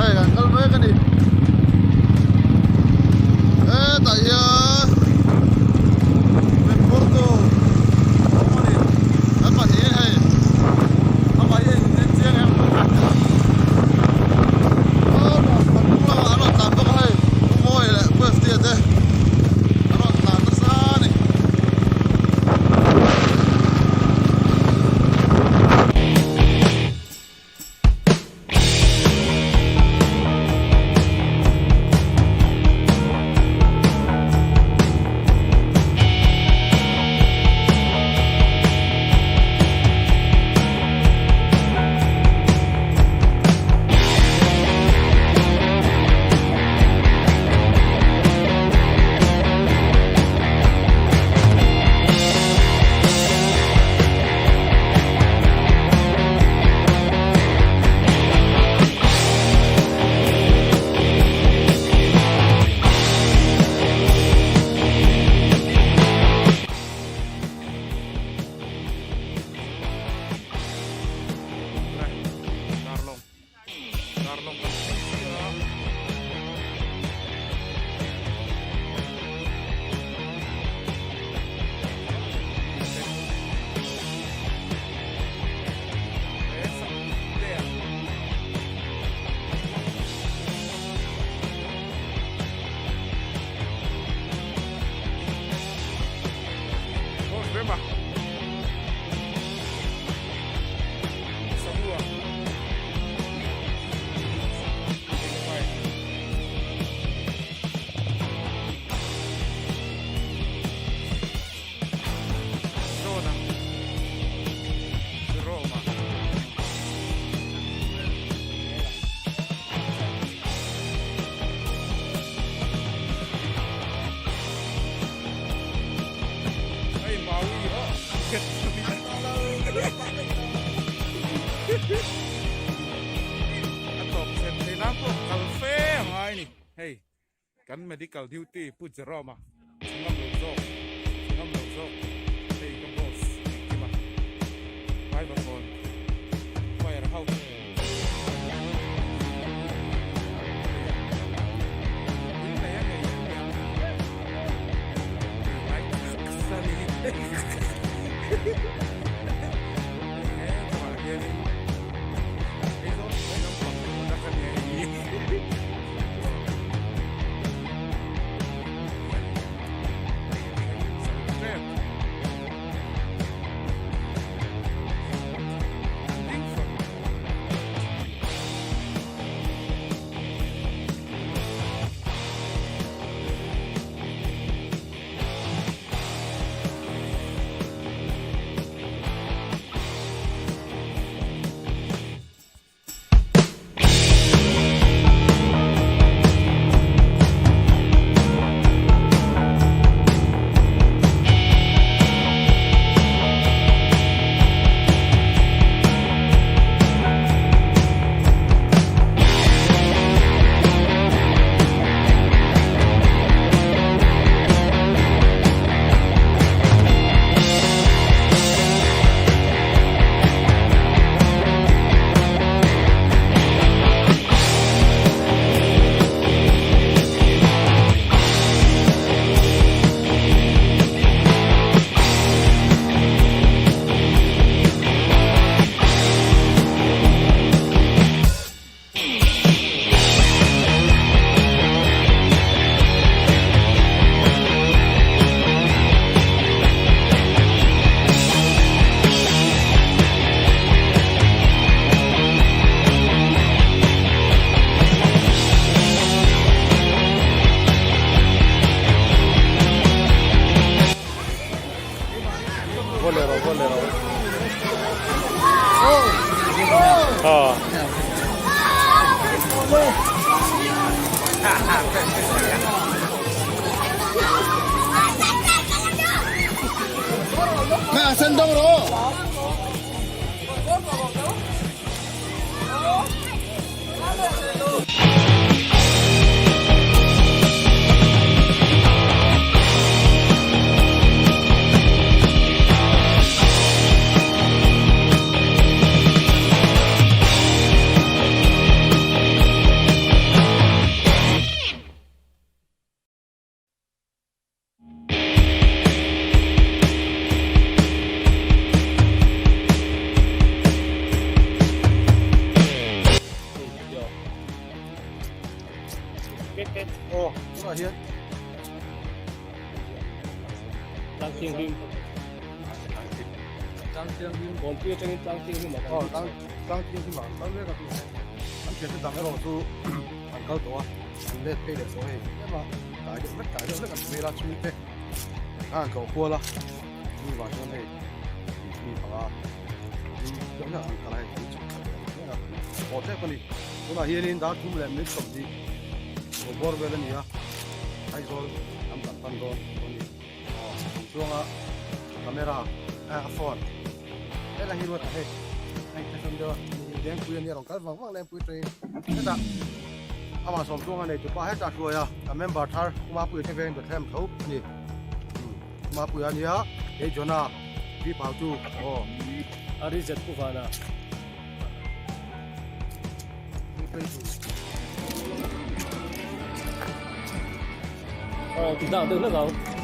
Hei kan kal mek a ni. Hetah hian min phurtu awm a ni. An pahnih hei amah hi a in en chiang em. Aw kan hnung lamah an rawn tlan bawk a hei Pu Mawi leh Pu Ftea te an rawn tlan nasa a ni. Kan medical duty Pu Jerome-a chu ngam lo zawk, chu ngam lo zawk hei ka boss engkim a driver rawn fire ho pui mai a ngei ang nia ngai tak sa ni he chungah hianin Aizawl naupang product a nia hei. hian. Tlang thianghlim. Tlang thianghlim. Kawnpui atangin tlang thianghlim ah kan Tlang tlang thianghlim ah kan kal mek a tih. An thiante dang erawh chu an kal tawh a, an let phei leh tawh hei tlem a tlai deuh vek tlai deuh vek an ti hmel a chhungte kha an tlawh kual a mi vang chuan hei mi panga deuh hlek an kal a hei kan chhuk thla leh mek a haw tep a ni. Tunah hianin dar thum leh minute 20 aw bawr vel a ni a, Aizawl lam kan pan dawn a ni. Aw kan chuanga camera a phone helai hi ruat a hei a inthlahrun deuh a lengpui a nia rawn kal vang vang lengpui atangin hetah amah sawm chuanga nei tupa hetah hruai a a member thar Kumapui te veng Bethlehem tho a ni Kumapui a nia kei Jonah pi pau chu aw a ri zet pu vana Aw ti dak deuh hlek ang.